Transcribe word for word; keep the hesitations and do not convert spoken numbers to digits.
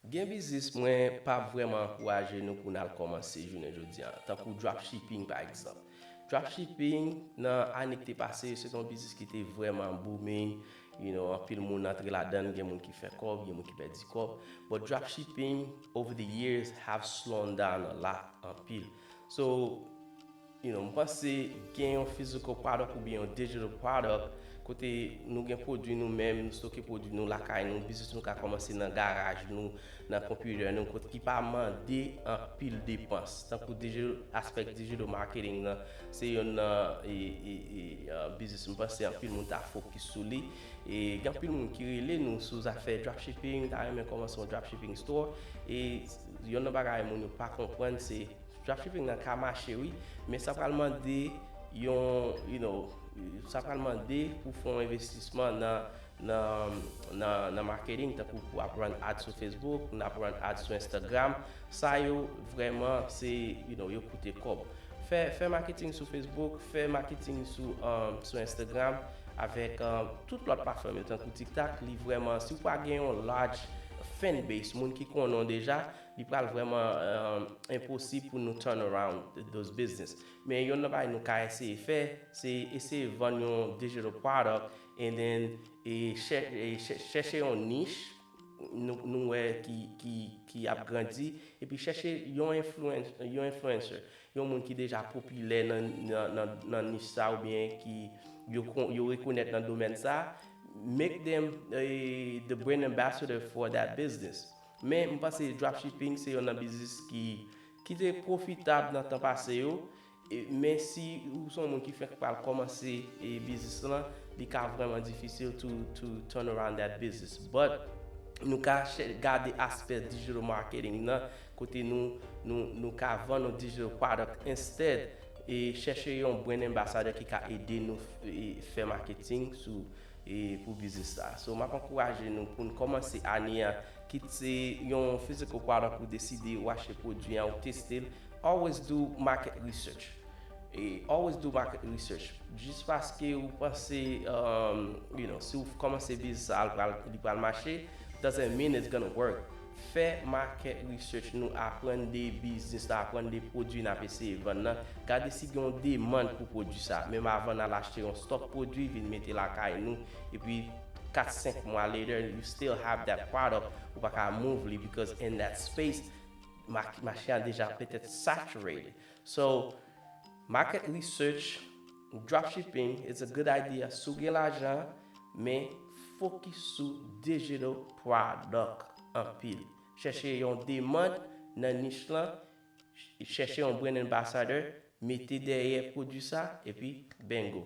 Gen biznis mwen pa vrèman ankouraje nou pou n al kòmanse jounen jodi a, tankou dropshipping pa egzanp. Dropshipping nan ane ki te pase yo, se te yon biznis ki te vrèman booming. You know, anpil moun antre ladan l, gen moun ki fè kòb, gen moun ki pèdi kòb. But dropshipping over the years have slowed down a lot, anpil. So, you know, m panse gen yon physical product oubyen yon digital product kote nou gen pwodui nou menm, nou stoke pwodui nou lakay nou, biznis nou ka kòmanse nan garaj nou, nan konpitè nou, kote ki pa mande anpil depans. Tankou digital, aspect digital marketing nan, se youn nan e, e, e, uh, biznis m panse anpil moun ta fokis sou li. E gen anpil moun ki rele nou sou zafè dropshipping, ta renmen kòmanse yon dropshipping store. E youn nan bagay moun yo pa konprann se dropshipping nan ka mache wi, men sa pral mande yon, you know, sa pral mande pou fè yon envestisman nan nan, nan, nan marketing, tankou pou ap run ad sou Facebook, n ap run ad sou Instagram. Sa yo vrèman se, you know, yo koute kòb. Fè, fè marketing sou Facebook, fè marketing sou, um, sou Instagram avèk, um, tout lòt platfòm yo tankou TikTok, li vrèman, si w pa gen yon large fan base, moun ki konnen w deja, li pral vrèman, um, enposib pou nou turn around those business. Men youn nan bagay nou ka eseye fè, se eseye vann yon digital product and then e chè- e chè- chèche yon nich nou, nou wè ki, ki, ki ap grandi, epi chèche yon influencer, yon influencer, yon moun ki deja popilè nan, nan, nan, nan nich sa oubyen ki yo, kon- yo rekonèt nan domèn sa, make them eh, the brand ambassador for that business. Men m panse dropshipping se yon nan biznis ki, ki te pwofitab nan tan pase yo, e, men si ou se yon moun ki fenk pral kòmanse e, biznis lan, li ka vrèman difisil to, to turn around that business. But nou ka chè- gade aspè digital marketing nan, kote nou, nou, nou ka vann yon digital product instead e chèche yon brand ambassador ki ka ede nou f- e, fè marketing sou e, pou biznis sa. So, m ap ankouraje nou pou n kòmanse ane a, kit se yon physical product ou deside ou achte pwodui an ou teste l, always do market research. E always do market research. Jis paske ou panse, um, you know, si ou kòmanse biznis sa, li pral, li pral mache, doesn't mean it's gonna work. Fè market research nou, aprann de biznis la, aprann de pwodui n ap eseye vann nan. Gade si gen yon demann pou pwodui sa. Menm avan n al achte yon stock pwodui, vin mete lakay nou, epi kat senk mwa later, you still have that product, ou pa ka move li, because in that space, ma- mache a deja petèt saturated. So, market research, dropshipping, it's a good idea. Si w gen lajan, men focus sou digital product anpil. Chèche yon demann nan nich lan, chèche yon brand ambassador, mete dèyè pwodui sa, epi bingo.